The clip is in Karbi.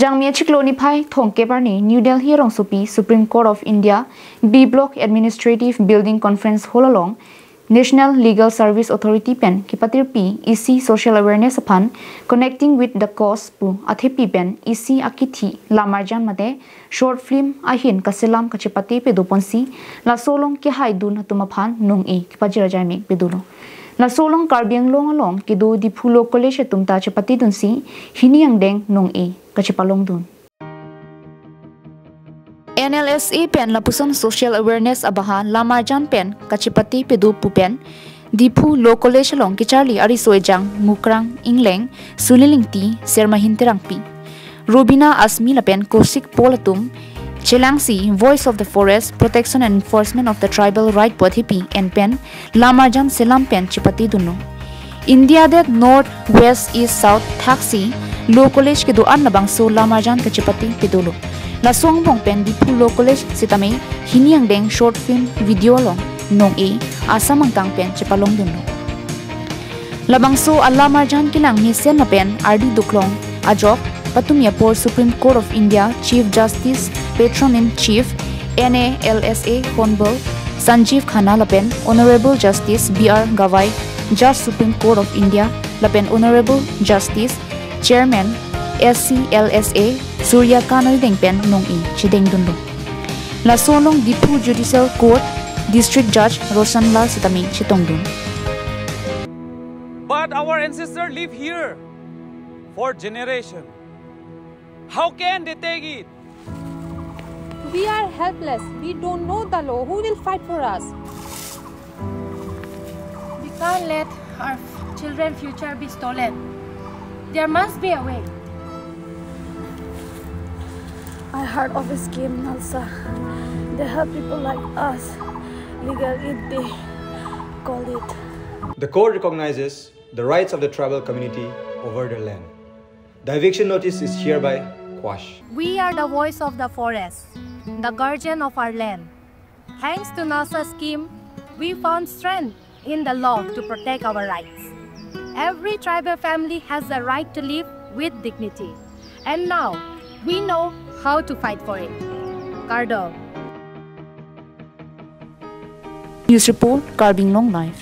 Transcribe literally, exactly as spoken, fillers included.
Jangmi achiklo niphai thomkep arni New Delhi rongsopi Supreme Court of India B Block Administrative Building Conference Hall along National Legal Service Authority pen kepatirpi isi social awareness aphan Connecting with the Cause pu athepi pen isi akithi lamarjan mate short film ahin kaselam kachepate pedoponsi laso along kehaidun atum aphan nong-e kepajir ajaimek pedolo. Laso along Karbi Anglong along kedo Diphu Law College atum ta chepatedunsi hini angdeng nong-e kachepalongdun. N L S A pen lapuson social awareness abaha lamarjan pen kachepate pedo pu pen Diphu Law College along kecharli ariso ejang Mukrang Engleng, Sunil Ingti, Sermahin Terangpi, Robina Asmi lapen Kosik Paul atum chelangsi Voice of the Forest, Protection and Enforcement of the Tribal Right pu athepi en pen lamarjan selam pen chepatedunlo. India det North, West, East, South thaksi Law College kedo-an labangso lamarjan kachepate pedolo. Laso angbong pen Diphu Law College sitame hini angdeng short film video along nong-e asam angtang pen chepalongdunlo. Labangso alamarjan kelang mesen lapen ardi doklong ajok patumi apor Supreme Court of India Chief Justice, Patron in Chief, N A L S A Honorable Sanjeev Khanna lapen Honorable Justice B R Gavai, Judge Supreme Court of India lapen Honorable Justice, Chairman S C L S A Surya Kant arideng pen nong-e chedengdunlo. Laso along Diphu Judicial Court District Judge Roshan Lal sitame chetongdun. But our ancestors live here for generation. How can they take it? We are helpless. We don't know the law. Who will fight for us? We can't let our children's future be stolen. There must be a way. I heard of a scheme, NALSA. They help people like us. Legal aid, they call it. The court recognizes the rights of the tribal community over their land. The eviction notice is hereby quashed. We are the voice of the forest, the guardian of our land. Thanks to NALSA scheme, we found strength in the law to protect our rights. Every tribal family has the right to live with dignity. And now, we know how to fight for it. Kardom. News report, Karbi Anglong Live.